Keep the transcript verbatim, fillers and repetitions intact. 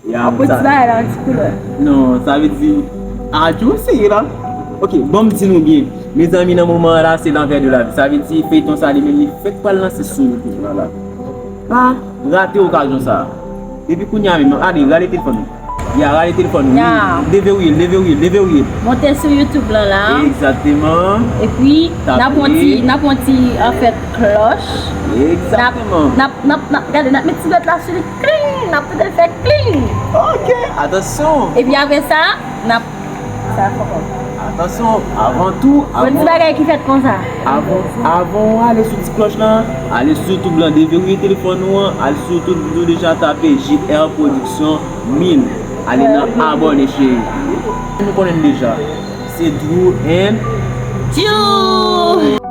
Pran ti bagay la yon ti koulè. Non, sa vle di, a, Djo, seye la. Ok, bon, m di nou byen. Mezanmi, nan moman an la, se l'envers de la vie. Sa vle di, feyton sa, li menm, li fèk pral lanse sou YouTube la, la. Pa rate okazyon sa. Depi kounye a menm, ale, rale telefòn ou. Ya, rale telefòn ou. Ya. Deverouye l, deverouye l, deverouye l. Monte sou YouTube lan la. Egzakteman. Epi, n ap pran ti, n ap pran ti, anfèt, klòch. Egzakteman. N ap, n ap, n ap, gade, n ap met ti dwèt la sou li. Kling! N ap tande l fè kling! Ok, atansyon. Epi apre sa, n ap, sa fò. Atansyon, avan tou, bon, ti bagay ki fèt konsa. Avan, avan w ale sou ti klòch lan, ale sou YouTube lan, deverouye telefòn ou an, al sou YouTube nou deja tape J R Production mil. Ale nan abòne, cheri. Nou konnen deja, se Drew and Djo.